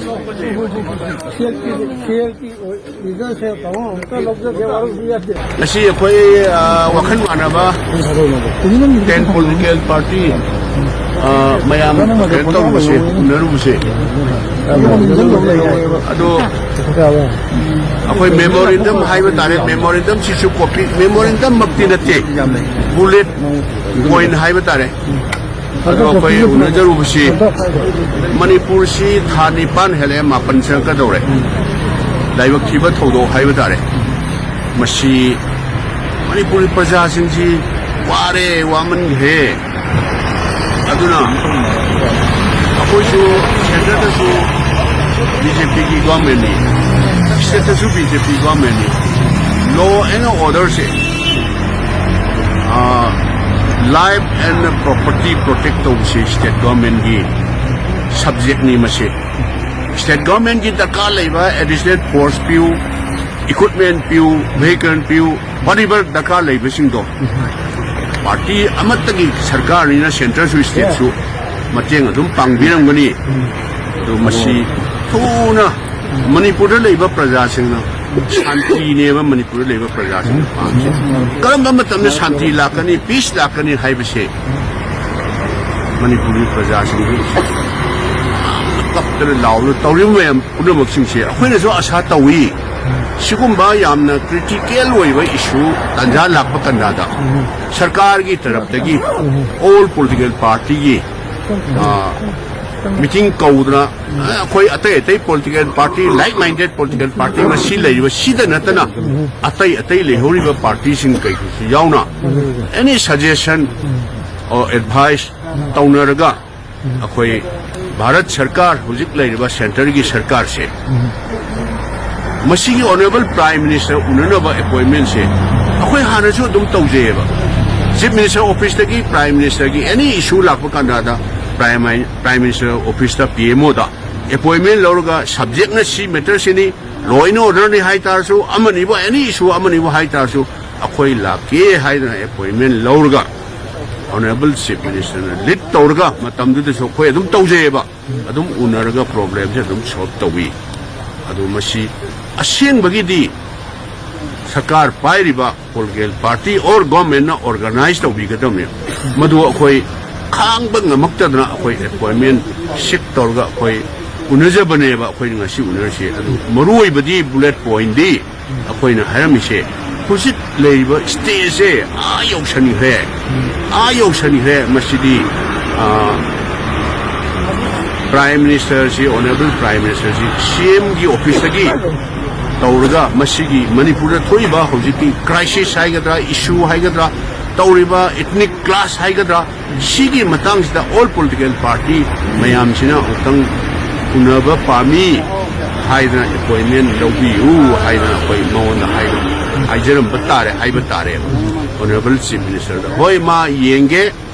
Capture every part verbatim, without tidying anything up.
C L P, C L P ꯑꯣꯏ-, ꯂꯤꯗꯔꯁꯦ ꯇꯧꯐꯝ ꯑꯝꯇ ꯂꯧꯖꯒꯦ, ꯋꯥꯔꯧꯕꯤꯕ ꯌꯥꯗꯦ꯫ ꯉꯁꯤ ꯑꯩꯈꯣꯏ, ꯑ, ꯋꯥꯈꯜ ꯃꯥꯟꯅꯕ ꯇꯦꯟ ꯄꯣꯂꯤꯇꯤꯀꯦꯜ ꯄꯥꯔꯇꯤ, ꯑ, ꯃꯌꯥꯝ ꯀꯩꯅꯣ ꯇꯧꯔꯨꯕꯁꯦ, ꯎꯅꯔꯨꯕꯁꯦ, ꯑꯗꯣ ꯑꯩꯈꯣꯏ ꯃꯦꯃꯣꯔꯦꯟꯗꯝ ꯍꯥꯏꯕ ꯇꯥꯔꯦ, ꯃꯦꯃꯣꯔꯦꯟꯗꯝꯁꯤꯁꯨ ꯀꯣꯄꯤ, ꯃꯦꯃꯣꯔꯦꯟꯗꯝꯃꯛꯇꯤ ꯅꯠꯇꯦ, ꯕꯨꯂꯦꯠ ꯄꯣꯏꯟ ꯍꯥꯏꯕ ꯇꯥꯔꯦ꯫ ꯑꯗꯣ ꯑꯩꯈꯣꯏ ꯎꯅꯖꯔꯨꯕꯁꯤ ꯃꯅꯤꯄꯨꯔꯁꯤ ꯊꯥ ꯅꯤꯄꯥꯟ ꯍꯦꯜꯂꯛꯑꯦ, ꯃꯥꯄꯟ ꯆꯪꯉꯛꯀꯗꯧꯔꯦ꯫ ꯂꯥꯏꯕꯛ ꯊꯤꯕ ꯊꯧꯗꯣꯛ ꯍꯥꯏꯕ ꯇꯥꯔꯦ꯫ ꯃꯁꯤ ꯃꯅꯤꯄꯨꯔꯒꯤ ꯄ꯭ꯔꯖꯥꯁꯤꯡꯁꯤ ꯋꯥꯔꯦ, ꯋꯥꯃꯟꯈ꯭ꯔꯦ꯫ ꯑꯗꯨꯅ ꯑꯩꯈꯣꯏꯁꯨ ꯁꯦꯟꯇꯔꯗꯁꯨ ꯕꯤ ꯖꯦ ꯄꯤꯒꯤ ꯒꯣꯔꯃꯦꯟꯅꯤ, ꯁ꯭ꯇꯦꯠꯇꯁꯨ ꯕꯤ ꯖꯦ ꯄꯤ ꯒꯣꯔꯃꯦꯟꯅꯤ꯫ Law and orderꯁꯦ, life and property protect ꯇꯧꯕꯁꯤ ꯁ꯭ꯇꯦꯠ ꯒꯣꯔꯃꯦꯟꯒꯤ ꯁꯕꯖꯦꯛꯅꯤ꯫ ꯃꯁꯤ ꯁ꯭ꯇꯦꯠ ꯒꯣꯔꯃꯦꯟꯒꯤ ꯗꯔꯀꯥꯔ ꯂꯩꯕ ꯑꯦꯗꯤꯁꯅꯦꯜ ꯐꯣꯔꯁ ꯄꯤꯌꯨ, ꯏꯀ꯭ꯋꯤꯞꯃꯦꯟ ꯄꯤꯌꯨ, ꯚꯦꯍꯤꯀꯜ ꯄꯤꯌꯨ, whatever ꯗꯔꯀꯥꯔ ꯂꯩꯕꯁꯤꯡꯗꯣ ꯄꯥꯔꯇꯤ ꯑꯃꯠꯇꯒꯤ ꯁꯔꯀꯥꯔꯅꯤꯅ ꯁꯦꯟꯇꯔꯁꯨ ꯁ꯭ꯇꯦꯠꯁꯨ ꯃꯇꯦꯡ ꯑꯗꯨꯝ ꯄꯥꯡꯕꯤꯔꯝꯒꯅꯤ꯫ ꯑꯗꯨ ꯃꯁꯤ ꯊꯨꯅ ꯃꯅꯤꯄꯨꯔꯗ ꯂꯩꯕ ꯄ꯭ꯔꯖꯥꯁꯤꯡꯅ ꯁꯥꯟꯇꯤꯅꯦꯕ ꯃꯅꯤꯄꯨꯔꯗ ꯂꯩꯕ ꯄ꯭ꯔꯖꯥꯁꯤꯡꯅ ꯄꯥꯝꯃꯤꯁꯦ꯫ ꯀꯔꯝꯕ ꯃꯇꯝꯗ ꯁꯥꯟꯇꯤ ꯂꯥꯛꯀꯅꯤ, ꯄꯤꯁ ꯂꯥꯛꯀꯅꯤ ꯍꯥꯏꯕꯁꯦ ꯃꯅꯤꯄꯨꯔꯒꯤ ꯄ꯭ꯔꯖꯥꯁꯤꯡ ꯀꯞꯇꯅ ꯂꯥꯎꯗꯅ ꯇꯧꯔꯤꯕ ꯃꯌꯥꯝ ꯄꯨꯝꯅꯃꯛꯁꯤꯡꯁꯦ ꯑꯩꯈꯣꯏꯅꯁꯨ ꯑꯁꯥ ꯇꯧꯏ꯫ ꯁꯤꯒꯨꯝꯕ ꯌꯥꯝꯅ ꯀ꯭ꯔꯤꯇꯤꯀꯦꯜ ꯑꯣꯏꯕ ꯏꯁꯨ ꯇꯥꯟꯖꯥ ꯂꯥꯛꯄ ꯀꯟꯗꯥꯗ ꯁꯔꯀꯥꯔꯒꯤ ꯇꯔꯞꯇꯒꯤ ꯑꯣꯜ ꯄꯣꯂꯤꯇꯤꯀꯦꯜ ꯄꯥꯔꯇꯤꯒꯤ, ꯑ, ꯃꯤꯇꯤꯡ ꯀꯧꯗꯅ, ꯑ, ꯑꯩꯈꯣꯏ ꯑꯇꯩ ꯑꯇꯩ political party, like minded political party ꯉꯁꯤ ꯂꯩꯔꯤꯕ ꯁꯤꯗ ꯅꯠꯇꯅ ꯑꯇꯩ ꯑꯇꯩ ꯂꯩꯍꯧꯔꯤꯕ ꯄꯥꯔꯇꯤꯁꯤꯡ ꯀꯩꯁꯨ ꯌꯥꯎꯅ ꯑꯦꯅꯤ ꯁꯖꯦꯁꯟ ꯑꯣꯔ ꯑꯦꯗꯚꯥꯏꯁ ꯇꯧꯅꯔꯒ ꯑꯩꯈꯣꯏ ꯚꯥꯔꯠ ꯁꯔꯀꯥꯔ, ꯍꯧꯖꯤꯛ ꯂꯩꯔꯤꯕ ꯁꯦꯟꯇꯔꯒꯤ ꯁꯔꯀꯥꯔꯁꯦ, ꯃꯁꯤꯒꯤ ꯑꯣꯅꯔꯦꯕꯜ ꯄ꯭ꯔꯥꯏꯝ ꯃꯤꯅꯤꯁꯇꯔ ꯎꯅꯅꯕ ꯑꯦꯄꯣꯏꯟꯃꯦꯟꯁꯦ ꯑꯩꯈꯣꯏ ꯍꯥꯟꯅꯁꯨ ꯑꯗꯨꯝ ꯇꯧꯖꯩꯌꯦꯕ꯫ ꯆꯤꯐ ꯃꯤꯅꯤꯁꯇꯔ ꯑꯣꯐꯤꯁꯇꯒꯤ ꯄ꯭ꯔꯥꯏꯝ ꯃꯤꯅꯤꯁꯇꯔꯒꯤ ꯑꯦꯅꯤ ꯏꯁꯨ ꯂꯥꯛꯄ ꯀꯥꯟꯗ ꯄ꯭ꯔꯥꯏꯝ, ꯄ꯭ꯔꯥꯏꯝ ꯃꯤꯅꯤꯁꯇꯔ ꯑꯣꯐꯤꯁꯇ, ꯄꯤ ꯑꯦꯝ ꯑꯣꯗ ꯑꯦꯄꯣꯏꯟꯃꯦꯟ ꯂꯧꯔꯒ ꯁꯕꯖꯦꯛꯅ ꯁꯤ ꯃꯦꯇꯔꯁꯤꯅꯤ, ꯂꯣ ꯑꯦꯟ ꯑꯣꯔꯗꯔꯅꯤ ꯍꯥꯏ ꯇꯥꯔꯁꯨ, ꯑꯃꯅꯤꯕꯨ ꯑꯦꯅꯤ ꯏꯁꯨ ꯑꯃꯅꯤꯕꯨ ꯍꯥꯏ ꯇꯥꯔꯁꯨ, ꯑꯩꯈꯣꯏ ꯂꯥꯛꯀꯦ ꯍꯥꯏꯗꯅ ꯑꯦꯄꯣꯏꯟꯃꯦꯟ ꯂꯧꯔꯒ, ꯑꯣꯅꯔꯦꯕꯜ ꯆꯤꯐ ꯃꯤꯅꯤꯁꯇꯔꯅ ꯂꯤꯗ ꯇꯧꯔꯒ, ꯃꯇꯝꯗꯨꯗꯁꯨ ꯑꯩꯈꯣꯏ ꯑꯗꯨꯝ ꯇꯧꯖꯩꯑꯕ, ꯑꯗꯨꯝ ꯎꯅꯔꯒ ꯄ꯭ꯔꯣꯕ꯭ꯂꯦꯝꯁꯦ ꯑꯗꯨꯝ ꯁꯣꯜꯕ ꯇꯧꯏ꯫ ꯑꯗꯨ ꯃꯁꯤ ꯑꯁꯦꯡꯕꯒꯤꯗꯤ ꯁꯔꯀꯥꯔ ꯄꯥꯏꯔꯤꯕ ꯄꯣꯂꯤꯇꯤꯀꯦꯜ ꯄꯥꯔꯇꯤ ꯑꯣꯔ ꯒꯣꯔꯃꯦꯟꯅ ꯑꯣꯔꯒꯅꯥꯏꯖ ꯇꯧꯕꯤꯒꯗꯕꯅꯦ꯫ ꯃꯗꯨ ꯑꯩꯈꯣꯏ ꯈꯥꯡꯕ ꯉꯝꯃꯛꯇꯗꯅ ꯑꯩꯈꯣꯏ ꯑꯦꯄꯣꯏꯟꯃꯦꯟ ꯁꯤꯛ ꯇꯧꯔꯒ ꯑꯩꯈꯣꯏ ꯎꯅꯖꯕꯅꯦꯕ꯫ ꯑꯩꯈꯣꯏꯅ ꯉꯁꯤ ꯎꯅꯔꯤꯁꯦ, ꯑꯗꯨ ꯃꯔꯨ ꯑꯣꯏꯕꯗꯤ, ꯕꯨꯂꯦꯠ ꯄꯣꯏꯟꯗꯤ ꯑꯩꯈꯣꯏꯅ ꯍꯥꯏꯔꯝꯃꯤꯁꯦ, ꯍꯧꯖꯤꯛ ꯂꯩꯔꯤꯕ ꯁ꯭ꯇꯦꯖꯁꯦ ꯑꯥ ꯌꯧꯁꯟꯈ꯭ꯔꯦ, ꯑꯥ ꯌꯧꯁꯟꯈ꯭ꯔꯦ꯫ ꯃꯁꯤꯗꯤ, ꯑꯥ, ꯄ꯭ꯔꯥꯏꯝ ꯃꯤꯅꯤꯁꯇꯔꯁꯤ, ꯑꯣꯅꯔꯦꯕꯜ ꯄ꯭ꯔꯥꯏꯝ ꯃꯤꯅꯤꯁꯇꯔꯁꯤ, ꯁꯤ ꯑꯦꯝꯒꯤ ꯑꯣꯐꯤꯁꯇꯒꯤ ꯇꯧꯔꯒ, ꯃꯁꯤꯒꯤ ꯃꯅꯤꯄꯨꯔꯗ ꯊꯣꯛꯏꯕ ꯍꯧꯖꯤꯛꯀꯤ ꯀ꯭ꯔꯥꯏꯁꯤꯁ ꯍꯥꯏꯒꯗ꯭ꯔꯥ, ꯏꯁꯨ ꯍꯥꯏꯒꯗ꯭ꯔꯥ, ꯇꯧꯔꯤꯕ ꯏꯊꯅꯤꯛ ꯀ꯭ꯂꯥꯁ ꯍꯥꯏꯒꯗ꯭ꯔꯥ, ꯁꯤꯒꯤ ꯃꯇꯥꯡꯁꯤꯗ ꯑꯣꯜ ꯄꯣꯂꯤꯇꯤꯀꯦꯜ ꯄꯥꯔꯇꯤ ꯃꯌꯥꯝꯁꯤꯅ ꯑꯃꯨꯛꯇꯪ ꯎꯅꯕ ꯄꯥꯝꯃꯤ ꯍꯥꯏꯗꯅ, ꯑꯦꯄꯣꯏꯟꯃꯦꯟ ꯂꯧꯕꯤꯌꯨ ꯍꯥꯏꯗꯅ ꯑꯩꯈꯣꯏ ꯃꯉꯣꯟꯗ ꯍꯥꯏꯕ, ꯍꯥꯏꯖꯔꯝꯕ ꯇꯥꯔꯦ, ꯍꯥꯏꯕ ꯇꯥꯔꯦꯕ, ꯑꯣꯅꯔꯦꯕꯜ ꯆꯤꯐ ꯃꯤꯅꯤꯁꯇꯔꯗ꯫ ꯍꯣꯏ, ꯃꯥ ꯌꯦꯡꯒꯦ,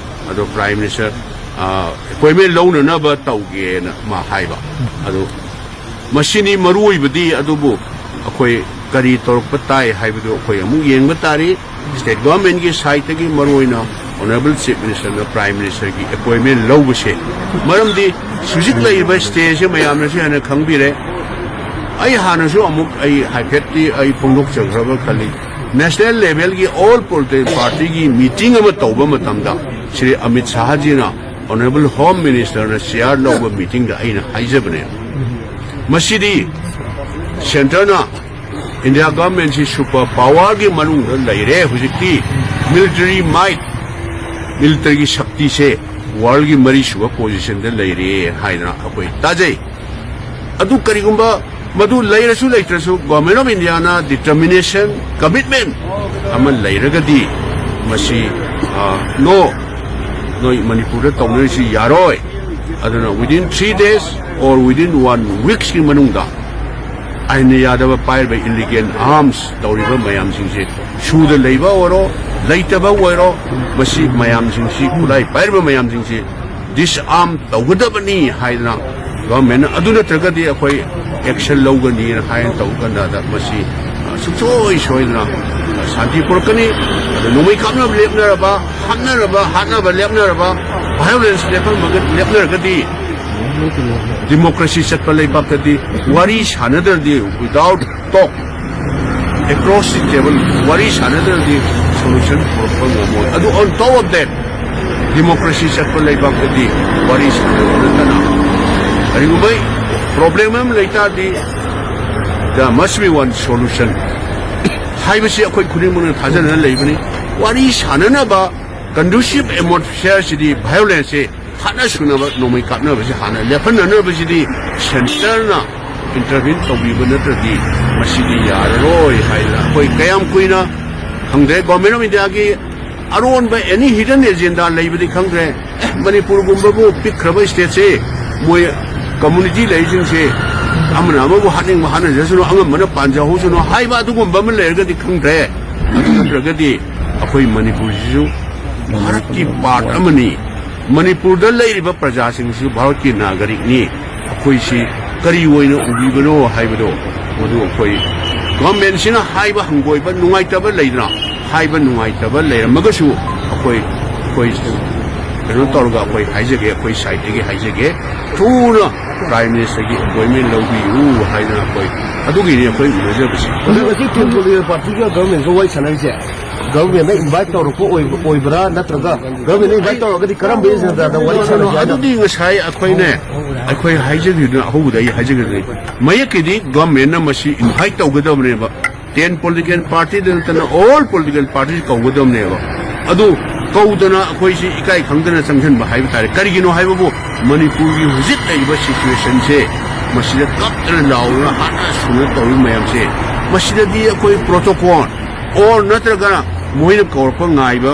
ꯑꯗꯣ ꯄ꯭ꯔꯥꯏꯝ ꯃꯤꯅꯤꯁꯇꯔ, ꯑ, ꯑꯦꯄꯣꯏꯟꯃꯦꯟ ꯂꯧꯅꯅꯕ ꯇꯧꯒꯦꯅ ꯃꯥ ꯍꯥꯏꯕ꯫ ꯑꯗꯣ ꯃꯁꯤꯅꯤ ꯃꯔꯨ ꯑꯣꯏꯕꯗꯤ, ꯑꯗꯨꯕꯨ ꯑꯩꯈꯣꯏ ꯀꯔꯤ ꯇꯧꯔꯛꯄ ꯇꯥꯏ ꯍꯥꯏꯕꯗꯨ ꯑꯩꯈꯣꯏ ꯑꯃꯨꯛ ꯌꯦꯡꯕ ꯇꯥꯔꯤ꯫ ꯁ꯭ꯇꯦꯠ ꯒꯣꯔꯃꯦꯟꯒꯤ ꯁꯥꯏꯠꯇꯒꯤ ꯃꯔꯨ ꯑꯣꯏꯅ ꯑꯣꯅꯔꯦꯕꯜ ꯆꯤꯐ ꯃꯤꯅꯤꯁꯇꯔꯅ ꯄ꯭ꯔꯥꯏꯝ ꯃꯤꯅꯤꯁꯇꯔꯒꯤ ꯑꯦꯄꯣꯏꯟꯃꯦꯟ ꯂꯧꯕꯁꯦ, ꯃꯔꯝꯗꯤ ꯍꯧꯖꯤꯛ ꯂꯩꯔꯤꯕ ꯁ꯭ꯇꯦꯖꯁꯦ ꯃꯌꯥꯝꯅꯁꯨ ꯍꯦꯟꯅ ꯈꯪꯕꯤꯔꯦ꯫ ꯑꯩ ꯍꯥꯟꯅꯁꯨ ꯑꯃꯨꯛ ꯑꯩ ꯍꯥꯏꯐꯦꯠꯇꯤ ꯑꯩ ꯐꯣꯡꯗꯣꯛꯆꯈ꯭ꯔꯕ ꯈꯜꯂꯤ꯫ ꯅꯦꯁꯅꯦꯜ ꯂꯦꯚꯦꯜꯒꯤ ꯑꯣꯜ ꯄꯣꯂꯤꯇꯤꯀꯦꯜ ꯄꯥꯔꯇꯤꯒꯤ ꯃꯤꯇꯤꯡ ꯑꯃ ꯇꯧꯕ ꯃꯇꯝꯗ ꯁ꯭ꯔꯤ ꯑꯃꯤꯠ ꯁꯥꯍꯖꯤꯅ, ꯑꯣꯅꯔꯦꯕꯜ ꯍꯣꯝ ꯃꯤꯅꯤꯁꯇꯔꯅ ꯆꯤꯌꯥꯔ ꯂꯧꯕ ꯃꯤꯇꯤꯡꯗ ꯑꯩꯅ ꯍꯥꯏꯖꯕꯅꯦ, ꯃꯁꯤꯗꯤ ꯁꯦꯟꯇꯔꯅ, ꯏꯟꯗꯤꯌꯥ ꯒꯚꯔꯟꯃꯦꯟꯁꯤ ꯁꯨꯄꯔ ꯄꯥꯋꯔꯒꯤ ꯃꯅꯨꯡꯗ ꯂꯩꯔꯦ꯫ ꯍꯧꯖꯤꯛꯇꯤ ꯃꯤꯂꯤꯇꯔꯤ ꯃꯥꯏꯠ, ꯃꯤꯂꯤꯇꯔꯤꯒꯤ ꯁꯛꯇꯤꯁꯦ ꯋꯥꯔꯜꯒꯤ ꯃꯔꯤꯁꯨꯕ ꯄꯣꯖꯤꯁꯟꯗ ꯂꯩꯔꯦ ꯍꯥꯏꯗꯅ ꯑꯩꯈꯣꯏ ꯇꯥꯖꯩ꯫ ꯑꯗꯨ ꯀꯔꯤꯒꯨꯝꯕ ꯃꯗꯨ ꯂꯩꯔꯁꯨ ꯂꯩꯇ꯭ꯔꯁꯨ, government of Indian determination, commitment ꯑꯃ ꯂꯩꯔꯒꯗꯤ, ꯃꯁꯤ, ꯑ, ꯅꯣ, ꯅꯣꯏ ꯃꯅꯤꯄꯨꯔꯗ ꯇꯧꯅꯔꯤꯁꯤ ꯌꯥꯔꯣꯏ꯫ ꯑꯗꯨꯅ within three days or within one weeks ꯀꯤ ꯃꯅꯨꯡꯗ ꯑꯥꯏꯟꯅ ꯌꯥꯗꯕ ꯄꯥꯏꯔꯤꯕ ꯏꯂꯤꯒꯦꯜ ꯑꯥꯔꯝꯁ ꯇꯧꯔꯤꯕ ꯃꯌꯥꯝꯁꯤꯡꯁꯦ, ꯁꯨꯗ ꯂꯩꯕ ꯑꯣꯏꯔꯣ, ꯂꯩꯇꯕ ꯑꯣꯏꯔꯣ, ꯃꯁꯤ ꯃꯌꯥꯝꯁꯤꯡꯁꯤ, ꯈꯨꯠꯂꯥꯏ ꯄꯥꯏꯔꯤꯕ ꯃꯌꯥꯝꯁꯤꯡꯁꯤ ꯗꯤꯁꯑꯥꯔꯝ ꯇꯧꯒꯗꯕꯅꯤ ꯍꯥꯏꯗꯅ ꯒꯚꯔꯟꯃꯦꯟꯅ, ꯑꯗꯨ ꯅꯠꯇ꯭ꯔꯒꯗꯤ ꯑꯩꯈꯣꯏ ꯑꯦꯛꯁꯟ ꯂꯧꯒꯅꯤꯅ ꯍꯥꯏꯅ ꯇꯧꯕ ꯀꯥꯟꯗ, ꯃꯁꯤ, ꯑ, ꯁꯨꯡꯁꯣꯏ ꯁꯣꯏꯗꯅ, ꯑ, ꯁꯥꯟꯇꯤ ꯄꯨꯔꯛꯀꯅꯤ꯫ ꯑꯗ ꯅꯣꯡꯃꯩ ꯀꯥꯞꯅꯕ ꯂꯦꯞꯅꯔꯕ, ꯍꯥꯠꯅꯔꯕ, ꯍꯥꯠꯅꯕ ꯂꯦꯞꯅꯔꯕ, violence ꯂꯦꯞꯍꯟꯕꯒ-, ꯂꯦꯞꯅꯔꯒꯗꯤ democracy ꯆꯠꯄ ꯂꯩꯕꯥꯛꯇꯗꯤ ꯋꯥꯔꯤ ꯁꯥꯟꯅꯗ꯭ꯔꯗꯤ, without talk, across the table ꯋꯥꯔꯤ ꯁꯥꯟꯅꯗ꯭ꯔꯗꯤ solution ꯄꯨꯔꯛꯄ ꯉꯝꯃꯣꯏ꯫ ꯑꯗꯨ on top of that, democracy ꯆꯠꯄ ꯂꯩꯕꯥꯛꯇꯗꯤ ꯋꯥꯔꯤ ꯁꯥꯟꯅꯕ ꯅꯠꯇꯅ ꯀꯔꯤꯒꯨꯝꯕ problem ꯑꯃ ꯂꯩ ꯇꯥꯔꯗꯤ, there must be one solution ꯍꯥꯏꯕꯁꯤ ꯑꯩꯈꯣꯏ ꯈꯨꯗꯤꯡꯃꯛꯅ ꯊꯥꯖꯅꯅ ꯂꯩꯕꯅꯤ꯫ ꯋꯥꯔꯤ ꯁꯥꯟꯅꯅꯕ conducive atmosphere ꯁꯤꯗꯤ violence ꯁꯦ, ꯍꯥꯠꯅ ꯁꯨꯅꯕ ꯅꯣꯡꯃꯩ ꯀꯥꯞꯅꯕꯁꯤ ꯍꯥꯟꯅ ꯂꯦꯞꯍꯟꯅꯅꯕꯁꯤꯗꯤ centre ꯅ intervene ꯇꯧꯕꯤꯕ ꯅꯠꯇ꯭ꯔꯗꯤ ꯃꯁꯤꯗꯤ ꯌꯥꯔꯔꯣꯏ ꯍꯥꯏꯅ ꯑꯩꯈꯣꯏ ꯀꯌꯥꯝ ꯀꯨꯏꯅ ꯈꯪꯗ꯭ꯔꯦ꯫ Government of India ꯒꯤ ꯑꯔꯣꯟꯕ any hidden agenda ꯂꯩꯕꯗꯤ ꯈꯪꯗ꯭ꯔꯦ꯫ ꯑꯦ, ꯃꯅꯤꯄꯨꯔꯒꯨꯝꯕꯕꯨ ꯄꯤꯛꯈ꯭ꯔꯕ state ꯁꯦ, ꯃꯣꯏ community ꯂꯩꯔꯤꯁꯤꯡꯁꯦ ꯑꯃꯅ ꯑꯃꯕꯨ ꯍꯥꯠꯅꯤꯡꯕ ꯍꯥꯠꯅꯖꯁꯅꯨ, ꯑꯉꯝꯕꯅ ꯄꯥꯟꯖꯍꯧꯁꯅꯨ ꯍꯥꯏꯕ ꯑꯗꯨꯒꯨꯝꯕ ꯑꯃ ꯂꯩꯔꯒꯗꯤ ꯈꯪꯗ꯭ꯔꯦ꯫ ꯑꯗꯨ ꯅꯠꯇ꯭ꯔꯒꯗꯤ ꯑꯩꯈꯣꯏ ꯃꯅꯤꯄꯨꯔꯁꯤꯁꯨ ꯚꯥꯔꯠꯀꯤ part ꯑꯃꯅꯤ꯫ ꯃꯅꯤꯄꯨꯔꯗ ꯂꯩꯔꯤꯕ ꯄ꯭ꯔꯖꯥꯁꯤꯡꯁꯤꯁꯨ ꯚꯥꯔꯠꯀꯤ ꯅꯥꯒꯔꯤꯛꯅꯤ꯫ ꯑꯩꯈꯣꯏꯁꯤ ꯀꯔꯤ ꯑꯣꯏꯅ ꯎꯕꯤꯕꯅꯣ ꯍꯥꯏꯕꯗꯣ, ꯃꯗꯨ ꯑꯩꯈꯣꯏ government ꯁꯤꯅ ꯍꯥꯏꯕ ꯍꯪꯒꯣꯏꯕ, ꯅꯨꯡꯉꯥꯏꯇꯕ ꯂꯩꯗꯅ, ꯍꯥꯏꯕ ꯅꯨꯡꯉꯥꯏꯇꯕ ꯂꯩꯔꯝꯃꯒꯁꯨ ꯑꯩꯈꯣꯏ, ꯑꯩꯈꯣꯏ ꯀꯩꯅꯣ ꯇꯧꯔꯒ ꯑꯩꯈꯣꯏ ꯍꯥꯏꯖꯒꯦ, ꯑꯩꯈꯣꯏ side ꯇꯒꯤ ꯍꯥꯏꯖꯒꯦ, ꯊꯨꯅ Prime Minister ꯒꯤ appointment ꯂꯧꯕꯤꯌꯨ ꯍꯥꯏꯗꯅ ꯑꯩꯈꯣꯏ ꯑꯗꯨꯒꯤꯅꯤ ꯑꯩꯈꯣꯏ ꯎꯅꯖꯕꯁꯤ꯫ ꯑꯗꯨ ꯉꯁꯤ ꯇꯦꯟ ꯄꯣꯂꯤꯇꯤꯀꯦꯜ ꯄꯥꯔꯇꯤꯒ government ꯒ ꯋꯥꯔꯤ ꯁꯥꯟꯅꯔꯤꯁꯦ, government ꯅ invite ꯇꯧꯔꯛꯄ ꯑꯣꯏꯕ-, ꯑꯣꯏꯕ꯭ꯔꯥ, ꯅꯠꯇ꯭ꯔꯒ government ꯅ invite ꯇꯧꯔꯒꯗꯤ ꯀꯔꯝꯕ agenda ꯗ ꯋꯥꯔꯤ ꯁꯥꯟꯅꯒꯦ ꯍꯥꯏꯅꯣ? ꯑꯗꯨꯗꯤ ꯉꯁꯥꯏ ꯑꯩꯈꯣꯏꯅꯦ, ꯑꯩꯈꯣꯏ ꯍꯥꯏꯖꯈꯤꯕꯗꯨꯅ, ꯑꯍꯧꯕꯗ ꯑꯩ ꯍꯥꯏꯖꯈꯤꯕꯗꯨꯅꯤ, ꯃꯌꯦꯛꯀꯤꯗꯤ government ꯅ ꯃꯁꯤ invite ꯇꯧꯒꯗꯕꯅꯦꯕ꯫ Ten political party ꯗ ꯅꯠꯇꯅ all political party ꯀꯧꯒꯗꯕꯅꯦꯕ꯫ ꯑꯗꯨ ꯀꯧꯗꯅ ꯑꯩꯈꯣꯏꯁꯤ ꯏꯀꯥꯏ ꯈꯪꯗꯅ ꯆꯪꯁꯤꯟꯕ ꯍꯥꯏꯕ ꯇꯥꯔꯦ꯫ ꯀꯔꯤꯒꯤꯅꯣ ꯍꯥꯏꯕꯕꯨ, ꯃꯅꯤꯄꯨꯔꯒꯤ ꯍꯧꯖꯤꯛ ꯂꯩꯔꯤꯕ situation ꯁꯦ, ꯃꯁꯤꯗ ꯀꯞꯇꯅ ꯂꯥꯎꯗꯅ ꯍꯥꯠꯅ ꯁꯨꯅ ꯇꯧꯔꯤꯕ ꯃꯌꯥꯝꯁꯦ, ꯃꯁꯤꯗꯗꯤ ꯑꯩꯈꯣꯏ protocol or ꯅꯠꯇ꯭ꯔꯒꯅ ꯃꯣꯏꯅ ꯀꯧꯔꯛꯄ ꯉꯥꯏꯕ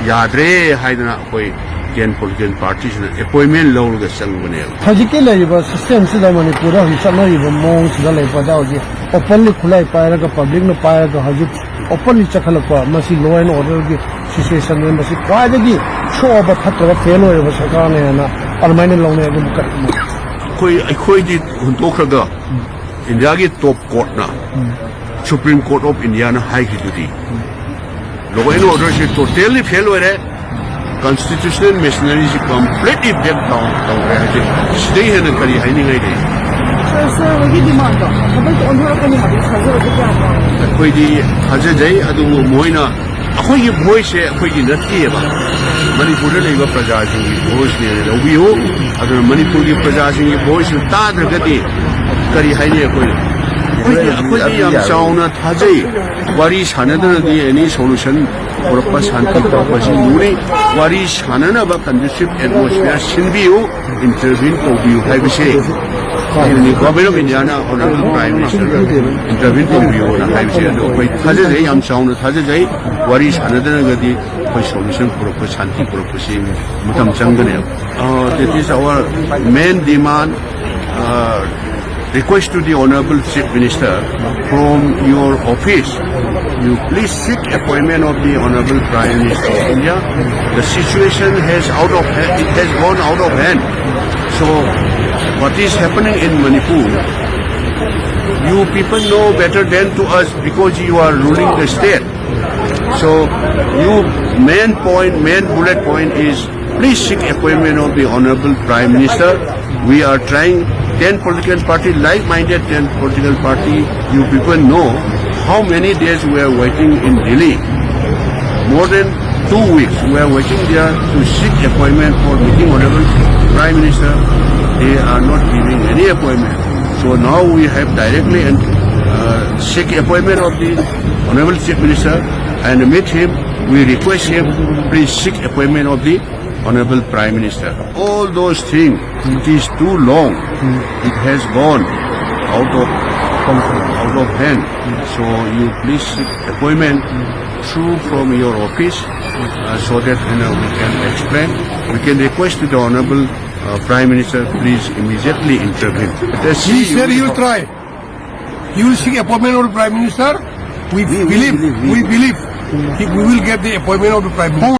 ꯌꯥꯗ꯭ꯔꯦ ꯍꯥꯏꯗꯅ ꯑꯩꯈꯣꯏ ten political party ꯁꯤꯅ appointment ꯂꯧꯔꯒ ꯆꯪꯕꯅꯦꯕ꯫ ꯍꯧꯖꯤꯛꯀꯤ ꯂꯩꯔꯤꯕ system ꯁꯤꯗ ꯃꯅꯤꯄꯨꯔꯗ ꯍꯧꯖꯤꯛ ꯆꯠꯅꯔꯤꯕ ꯃꯑꯣꯡꯁꯤꯗ ꯂꯩꯔꯛꯄꯗ ꯍꯧꯖꯤꯛ openly ꯈꯨꯠꯂꯥꯏ ꯄꯥꯏꯔꯒ public ꯅ ꯄꯥꯏꯔꯒ ꯍꯧꯖꯤꯛ openly ꯆꯠꯈꯠꯂꯛꯄ, ꯃꯁꯤ law and order ꯒꯤ situation ꯅꯤ꯫ ꯃꯁꯤ ꯈ꯭ꯋꯥꯏꯗꯒꯤ ꯁꯣꯛꯑꯕ ꯐꯠꯇꯕ fail ꯑꯣꯏꯔꯕ ꯁꯔꯀꯥꯔꯅꯦꯅ ꯑꯗꯨꯃꯥꯏꯅ ꯂꯧꯅꯩ꯫ ꯑꯗꯨꯕꯨ ꯀꯔꯤꯒꯨꯝꯕ ꯑꯩꯈꯣꯏ, ꯑꯩꯈꯣꯏꯗꯤ ꯍꯨꯟꯗꯣꯛꯈ꯭ꯔꯒ India ꯒꯤ top court ꯅ Supreme Court of Indiaꯅ ꯍꯥꯏꯈꯤꯗꯨꯗꯤ, law and orderꯁꯦ totally fail ꯑꯣꯏꯔꯦ, constitutional machineryꯁꯤ completely break down ꯇꯧꯔꯦ ꯍꯥꯏꯁꯦ꯫ ꯁꯤꯗꯩ ꯍꯦꯟꯅ ꯀꯔꯤ ꯍꯥꯏꯅꯤꯡꯉꯥꯏ ꯂꯩ? ꯁꯥꯔ, ꯁꯥꯔ ꯍꯣꯏꯒꯤ demandꯗꯣ ꯊꯕꯛꯇ ꯑꯣꯟꯊꯣꯔꯛꯀꯅꯤ ꯍꯥꯏꯕꯒꯤ ꯊꯥꯖꯕꯁꯦ ꯀꯌꯥ ꯋꯥꯡꯉꯤ? ꯑꯩꯈꯣꯏꯗꯤ ꯊꯥꯖꯖꯩ, ꯑꯗꯨꯕꯨ ꯃꯣꯏꯅ ꯑꯩꯈꯣꯏꯒꯤ voiceꯁꯦ ꯑꯩꯈꯣꯏꯒꯤ ꯅꯠꯇꯦꯕ, ꯃꯅꯤꯄꯨꯔꯗ ꯂꯩꯕ ꯄ꯭ꯔꯖꯥꯁꯤꯡꯒꯤ voiceꯅꯦꯅ ꯂꯧꯕꯤꯌꯨ꯫ ꯑꯗꯨꯅ ꯃꯅꯤꯄꯨꯔꯒꯤ ꯄ꯭ꯔꯖꯥꯁꯤꯡꯒꯤ voiceꯁꯨ ꯇꯥꯗ꯭ꯔꯒꯗꯤ ꯀꯔꯤ ꯍꯥꯏꯅꯤ ꯑꯩꯈꯣꯏꯅ? ꯑꯩꯈꯣꯏꯗꯤ, ꯑꯩꯈꯣꯏꯗꯤ ꯌꯥꯝ ꯆꯥꯎꯅ ꯊꯥꯖꯩ꯫ ꯋꯥꯔꯤ ꯁꯥꯟꯅꯗꯅꯗꯤ any solution ꯄꯨꯔꯛꯄ, ꯁꯥꯟꯇꯤ ꯄꯨꯔꯛꯄꯁꯤ ꯂꯨꯔꯤ꯫ ꯋꯥꯔꯤ ꯁꯥꯟꯅꯅꯕ conducive atmosphere ꯁꯤꯟꯕꯤꯌꯨ, intervene ꯇꯧꯕꯤꯌꯨ ꯍꯥꯏꯕꯁꯦ ꯑꯩꯅ Government of Indiaꯅ Honorable Prime Minister intervene ꯇꯧꯕꯤꯌꯨꯅ ꯍꯥꯏꯕꯁꯦ ꯑꯗꯨ ꯑꯩꯈꯣꯏ ꯊꯥꯖꯖꯩ, ꯌꯥꯝ ꯆꯥꯎꯅ ꯊꯥꯖꯖꯩ꯫ ꯋꯥꯔꯤ ꯁꯥꯟꯅꯗꯅꯒꯗꯤ ꯑꯩꯈꯣꯏ solution ꯄꯨꯔꯛꯄ, ꯁꯥꯟꯇꯤ ꯄꯨꯔꯛꯄꯁꯤ ꯃꯇꯝ ꯆꯪꯒꯅꯦꯕ꯫ Uh, that is our main demand. Uh, request to the Honorable Chief Minister, from your office, you please seek appointment of the Honorable Prime Minister of India. The situation has out of hand, it has gone out of hand. So what is happening in Manipur, you people know better than to us because you are ruling the state. So you main point, main bullet point is please seek appointment of the Honorable Prime Minister. We are trying ten political party, like-minded ten political party. You people know how many days we are waiting in Delhi. More than two weeks we are waiting there to seek appointment for meeting Honorable Prime Minister. They are not giving any appointment. So now we have directly and uh, seek appointment of the Honorable Chief Minister and meet him. We request him, please seek appointment of the Honorable Prime Minister. All those things, it is too long. It has gone out of out of hand. So you please seek appointment through from your office uh, so that you know we can explain. We can request to the Honorable uh, Prime Minister, please immediately intervene. Let us He see said he you- will try. He will seek appointment of the Prime Minister. We, We- we believe, believe, we- we believe he, we will get the appointment of the Prime Minister.